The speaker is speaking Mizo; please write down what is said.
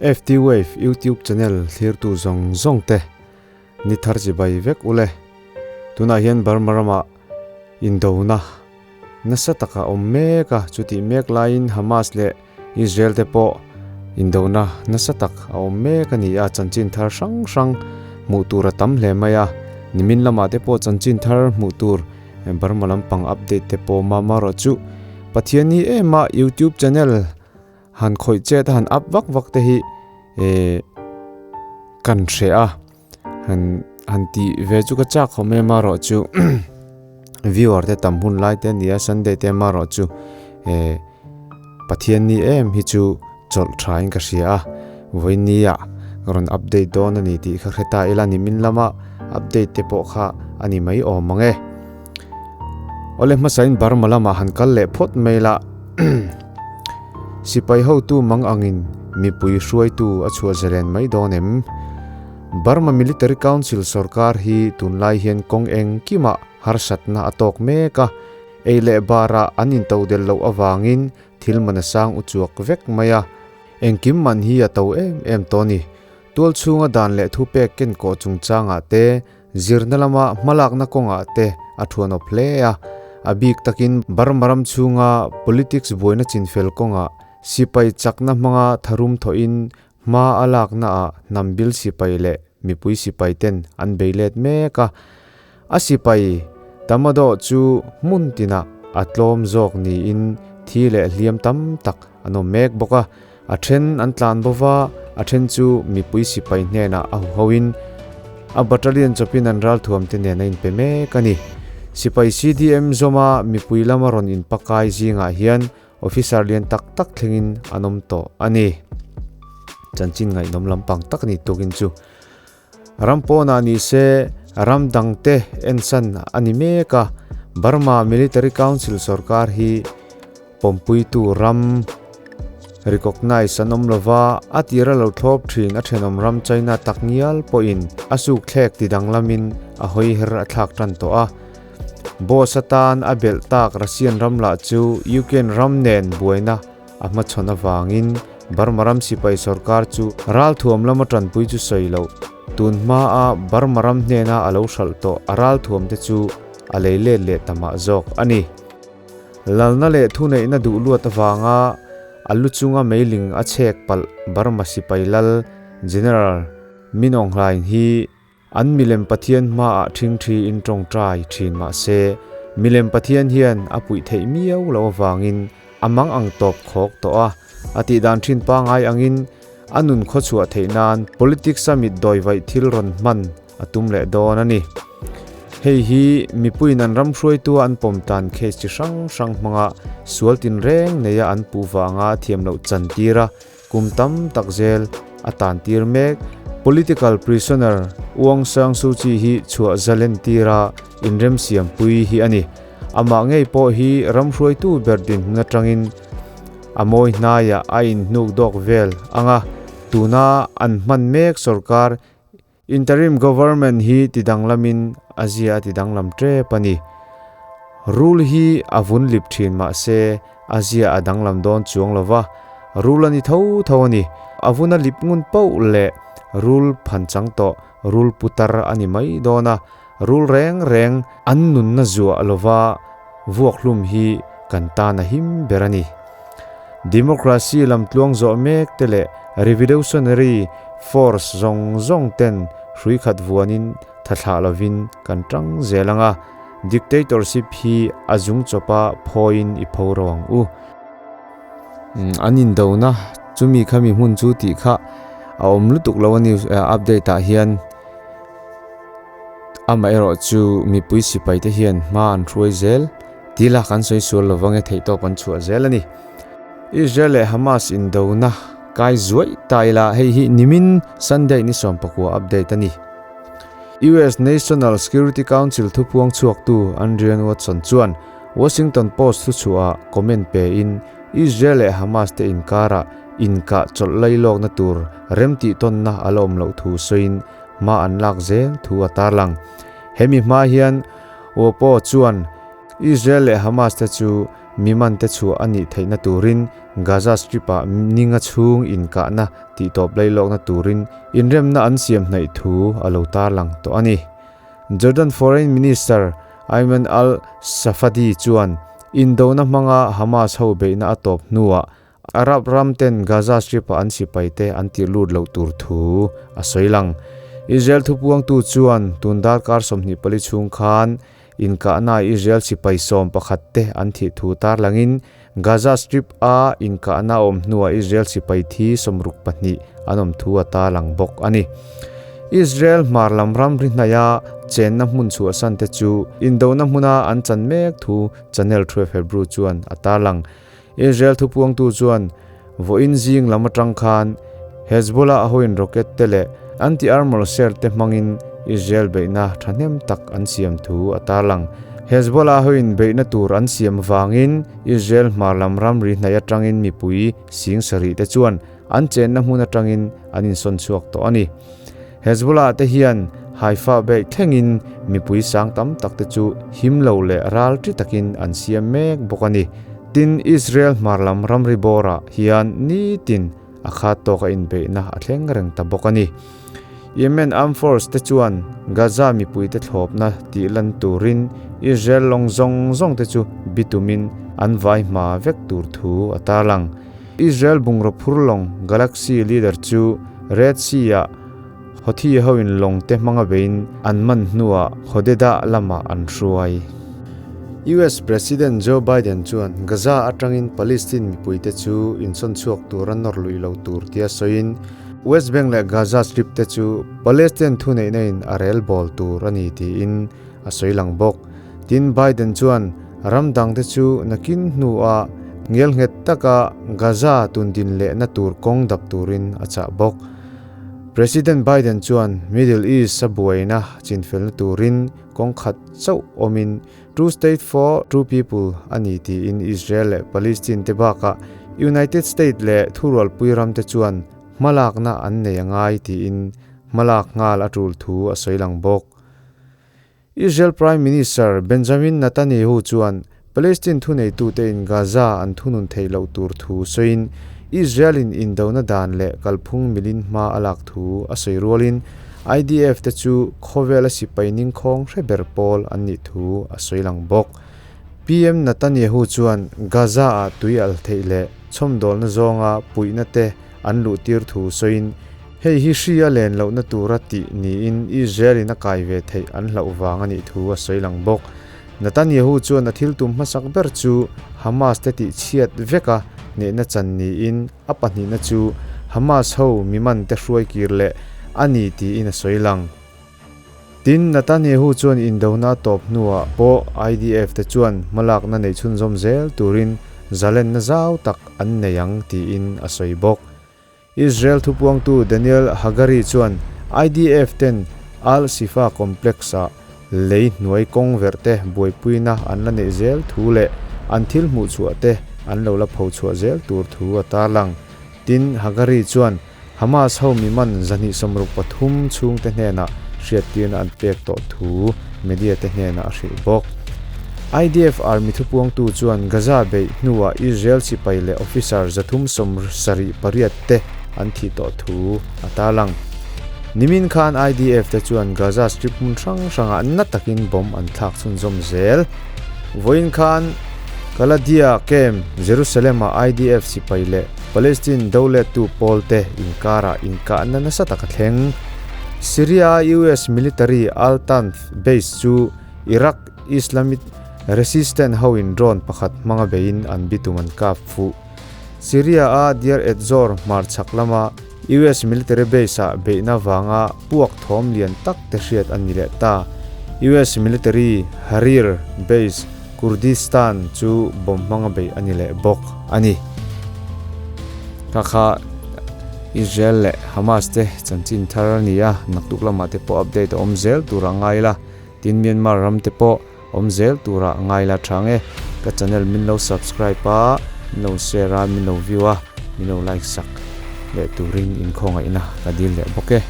FT Wave YouTube channel thlirtu zawng zawng te ni thar chi bai vek ule. Tunah hian Burma ramah indona nasa taka awm mek a, chutih mek laiin Hamas leh Israel te pawh indona nasa tak a awm mek a ni a, chanchin thar hrang hrang hmuh tur a tam hle mai a, nimin lamah te pawh chanchin thar hmuh tur Burma lampang update te pawh awm a, amaherawhchu Pathian ni em a YouTube channel han khawih chet a han up vak vak te hi eh kan hre a, han han tih ve chu ka chak khawp mai a amaherawhchu viewer te tam hun lai te a ni a Sunday te amaherawhchu eh. Pathian ni em hi chu chawlh tha in ka hria a, vawinia ka rawn update dawn a ni tih kha hre ta ila nimin lama update te pawh kha a ni mai awm ang e. Awle hmasain Burma lamah han kal leh phawt mai la Sipai hotu mang angin mipui hruaitu a chhuah zalen mai dawn em? Burma Military Council sorkar hi tunlai hian kawng engkimah harsatna a tawk mek a, Ei leh barah an intodel loh avangin thil man a sang uchuak vek mai a, engkim man hi a to em em tawh a ni. Tual chhunga dan leh thupek ken kawh chungchangah te, zirna lama hmalakna kawngah te a thuanawp hle a. A bik takin Burma ram chhunga politics buaina chinfel kawngah sipai chakna hmanga tharum thawhin hma a laknaah hnam bil sipai leh mipui sipai ten an bei let mek a, a sipai Tamadawh chu hmun tinah a tlawm zawk niin thi leh hliam tam tak an awm mek bawk a, a then an tlan bo va, a then chu mipui sipai hnenah a huhoin a battalion chawpin an ralthuam te nen a inpe mek a ni. Sipai CDM zawma mipui lama rawn inpakai zingah hian Officer lian tak tak thlengin an awm tawh a ni. Chanchin ngaihnawm lampang tak a ni tukin chu. Ram pawnah ni se ram dangte ensan a ni mek a, Burma Military Council sorkar hi pawmpuitu ram recognise an awm lova, a tira lo thlawp thin a thenawm ram China tak ngial pawhin a sukthlek ti danglamin a hawi her a thlak tan tawh a. Boss atan a belh tak Russian ram lah chu Ukraine ram nen buaina a hmachhawn avangin Burma ram sipai sorkar chu ralthuam lama tanpui chu sawi loh. Tun hmaa Burma ram hnena a lo hralh tawh a ralthuam te chu a lei let leh ta mah zawk a ni. Lalna leh thuneihna duh luat avanga a lu chunga meiling a chhek palh Burma sipai lal General Min Aung Hlaing hi An milem Pathian hmaah ṭhingṭhi in ṭawngṭai ṭhin mah se, milem Pathian hian a puih theih miau loh avangin a mang ang tawp khawk tawh a. A tihdan ṭhin pangngai angin a nun khawchhuah theih nan politics a mit dawivaih thil rawn hman a tum leh dawn a ni. Hei hi mipuiin an ram hruaitua an pawm tan case chi hrang hrang hmanga sual tinreng neia an puh vanga thiam loh chantir a, Kum tam tak zel a tan tir mek. Political prisoner Aung San Suu Kyi hi chhuah zalen tira inremsiampui hi a ni. Amah ngei pawh hi ram hruaitu ber dinhmun atangin a mawi hnaiah a inhnuk dawk vel ang a, tuna an hman mek sorkar Interim Government hi ti danglamin a zia a ti danglam tep a ni. Rul hi a vun lip thin mahse a zia a danglam dawn chuang lo va, rul a ni tho tho a ni. A vun a lip ngun poh leh rul phan chang tawh rul putar a ni mai dawn a, rul reng reng an nunna zuah lova vuak hlum hi kan tan a him ber a ni. Democracy lam tluang zawh mek te leh revolutionary force zawng zawng ten hrui khat vuanin tha thlah lovin kan tang zel ang a, dictatorship hi a zung chawpa phawiin i pho ro ang u. An indona chumi khami hmun chu tih kha a awm lutuk lo a ni update ah hian amaherawh chu mipui sipai te hian hma an hruai zel. Tila kan sawi sual lo vang e theihtawp an chhuah zel a ni. Israel leh Hamas indona kai zuaih ta ila hei hi nimin Sunday ni 19 update a ni. US National Security Council thupuang chhuaktu Andrian Watson chuan Washington Post thuchhuahah comment pein Israel leh Hamas te inkarah inkah chawlh lailawkna tur remtih tawnna a la awm loh thu sawiin hma an lak zel thu a tarlang. Hemi hma hian Wopo chuan Israel leh Hamas te chu mi man te chhuah a nih theihna turin Gaza Strip-ah ninga chhung inkahna tihtawp lailawkna turin inremna an siam hnaih thu a lo tarlang tawh a ni. Jordan Foreign Minister Ayman al-Safadi chuan indona hmanga Hamas ho beihna a tawp hnuah Arab ram ten Gaza Strip-a an sipaite an tirh lut loh tur thu a sawi lang. Israel thupuangtu chuan tun darkar 24 chhung khan inkahnaah Israel sipai 11 te an thih thu tarlangin Gaza Strip-a inkahna a awm hnuah Israel sipai thi 62 an awm thu a tarlang bawk a ni. Israel hmar lam ramri hnaia chenna hmun chhuahsan te chu indona hmuna an chan mek thu Channel 12 Hebrew chuan a tarlang. Israel thupuangtu chuan vawiin zing lam atang khan Hezbollah a hoin rocket te leh anti-armor shell te hmangin Israel beihna thahnem tak an siam thu a tarlang. Hezbollah hoin beihna tur an siam vangin Israel hmar lam ramri hnaih atangin mipui sing sarih te chuan an chenna hmun atangin an insawn chhuak tawh a ni. Hezbollah te hian Haifa beih thlengin mipui sang tam tak te chu him lo leh ral ṭi takin an siam mek bawk a ni. Tin, Israel hmar lam ramri bawrah hian nitin a khat tawk a inbeihna a thleng reng ta bawk a ni. Yemen Armed Force te chuan Gaza mipuite thlawpna tih lan turin Israel lawng zawng zawng te chu bitumin an vai hma vek tur thu a tarlang. Israel bungraw phur lawng Galaxy Leader chu Red Sea-ah Houthi hoin lawng te hmanga beiin an man hnuah Hodeidah lamah an hruai. US President Joe Biden chuan Gaza atangin Palestine mipuite chu insawn chhuak tura nawr luih lo tur tia sawiin West Bank leh Gaza Strip te chu Palestine thuneihna in a rel bawl tur a ni tiin a sawi lang bawk. Tin, Biden chuan ram dangte chu nakin hnuah ngelnghet taka Gaza tundin lehna tur kawng dap turin a chah bawk. President Biden chuan Middle East a buaina chinfelna turin kawng khat chauh awmin Two State for Two People a ni tiin Israel leh Palestine te bakah United State leh thurualpui ram te chuan hmalakna an nei a ngai tiin hmalak nghal a tul thu a sawi lang bawk. Israel Prime Minister Benjamin Netanyahu chuan Palestine thuneitute in Gaza an thunun theih loh tur thu sawiin Israel-in indona dan leh kalphung milin hma a lak thu a sawi rualin IDF te chu khawvela sipai ningkhawng hre ber pawl an nih thu a sawi lang bawk. PM Netanyahu chuan Gaza-ah tui alh theih leh chhawmdawlna zawnga puihna te an luhtir thu sawiin hei hi hri a len lohna tura tih niin Israel-in a kai ve theih an hlauh vang a nih thu a sawi lang bawk. Netanyahu chuan a thil tum hmasak ber chu Hamas te tih chhiat veka hnehna chan niin a pahnihna chu Hamas ho miman te hruai kir leh a ni tiin a sawi lang. Tin, Netanyahu chuan indona a tawp hnuah pawh IDF te chuan hmalakna nei chhunzawm zel turin zalenna zau tak an nei ang tiin a sawi bawk. Israel thupuangtu Daniel Hagari chuan IDF ten Al-Shifa Complex-ah lei hnuai kawng verh te buaipuina an la neih zel thu leh an thil hmuh chhuah te an lo la pho chhuah zel tur thu a tarlang. Tin, Hagari chuan Hamas ho mi man 273 chhungte hnenah hriattirna an pek tawh thu media te hnenah a hrilh bawk. IDF army thupuangtu chuan Gaza beih hnuah Israel sipai leh officer 378 te an thih tawh thu a tarlang. Nimin khan IDF te chuan Gaza Strip hmun hrang hrangah na takin bomb an thlak chhunzawm zel. Vawiin khan Kaladia camp Jerusalem-ah IDF sipai leh Palestine dolettu pawlte inkarah inkahna nasa tak a thleng. Syria-a US military Al-Tanf base chu Iraq Islamic Resistance hoin drone pakhat hmanga beiin an bitum an kap fuh. Syria-a Deir ez-Zor hmarchhak lama US military base-ah beihna vanga puak thawm lian tak te hriat a ni leh ta. US military Harir base Kurdistan chu bomb hmanga beih a ni leh bawk a ni. Kha kha Israel leh Hamas te chanchin thar a ni a, naktuk lamah te pawh update a awm zel tur a ngai la, tin Myanmar ram te pawh awm zel tur a ngai la tha nge. Ka channel min lo subscribe a, min lo share a, min lo view a, min lo like sak leh turin inkhawngaihna ka dil leh bawk e.